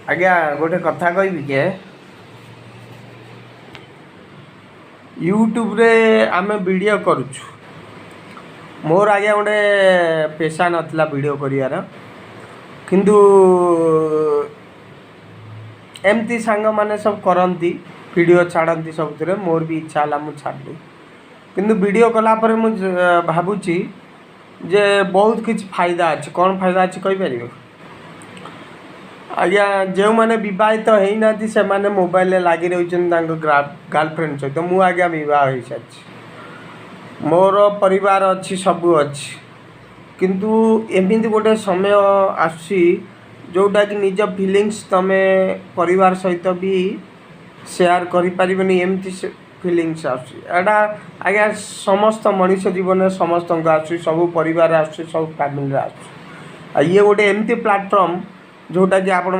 ଆଜ୍ଞା, ଗୋଟେ କଥା କହିବି କି, ୟୁଟ୍ୟୁବରେ ଆମେ ଭିଡ଼ିଓ କରୁଛୁ। ମୋର ଆଜ୍ଞା ଗୋଟେ ପେସା ନଥିଲା ଭିଡ଼ିଓ କରିବାର, କିନ୍ତୁ ଏମିତି ସାଙ୍ଗମାନେ ସବୁ କରନ୍ତି, ଭିଡ଼ିଓ ଛାଡ଼ନ୍ତି ସବୁଥିରେ, ମୋର ବି ଇଚ୍ଛା ହେଲା, ମୁଁ ଛାଡ଼ିଲି। କିନ୍ତୁ ଭିଡ଼ିଓ କଲା ପରେ ମୁଁ ଭାବୁଛି ଯେ ବହୁତ କିଛି ଫାଇଦା ଅଛି। କ'ଣ ଫାଇଦା ଅଛି କହିପାରିବେ ଆଜ୍ଞା? ଯେଉଁମାନେ ବିବାହିତ ହେଇନାହାନ୍ତି, ସେମାନେ ମୋବାଇଲରେ ଲାଗି ରହିଛନ୍ତି ତାଙ୍କ ଗାର୍ଲଫ୍ରେଣ୍ଡ ସହିତ। ମୁଁ ଆଜ୍ଞା ବିବାହ ହେଇସାରିଛି, ମୋର ପରିବାର ଅଛି, ସବୁ ଅଛି। କିନ୍ତୁ ଏମିତି ଗୋଟେ ସମୟ ଆସୁଛି, ଯେଉଁଟାକି ନିଜ ଫିଲିଙ୍ଗସ୍ ତୁମେ ପରିବାର ସହିତ ବି ସେୟାର କରିପାରିବନି। ଏମିତି ସେ ଫିଲିଙ୍ଗସ୍ ଆସୁଛି। ଏଇଟା ଆଜ୍ଞା ସମସ୍ତ ମଣିଷ ଜୀବନରେ ସମସ୍ତଙ୍କୁ ଆସୁଛି, ସବୁ ପରିବାର ଆସୁଛି, ସବୁ ଫ୍ୟାମିଲିରେ ଆସୁଛି। ଆଉ ଇଏ ଗୋଟେ ଏମିତି ପ୍ଲାଟଫର୍ମ ଯେଉଁଟାକି ଆପଣ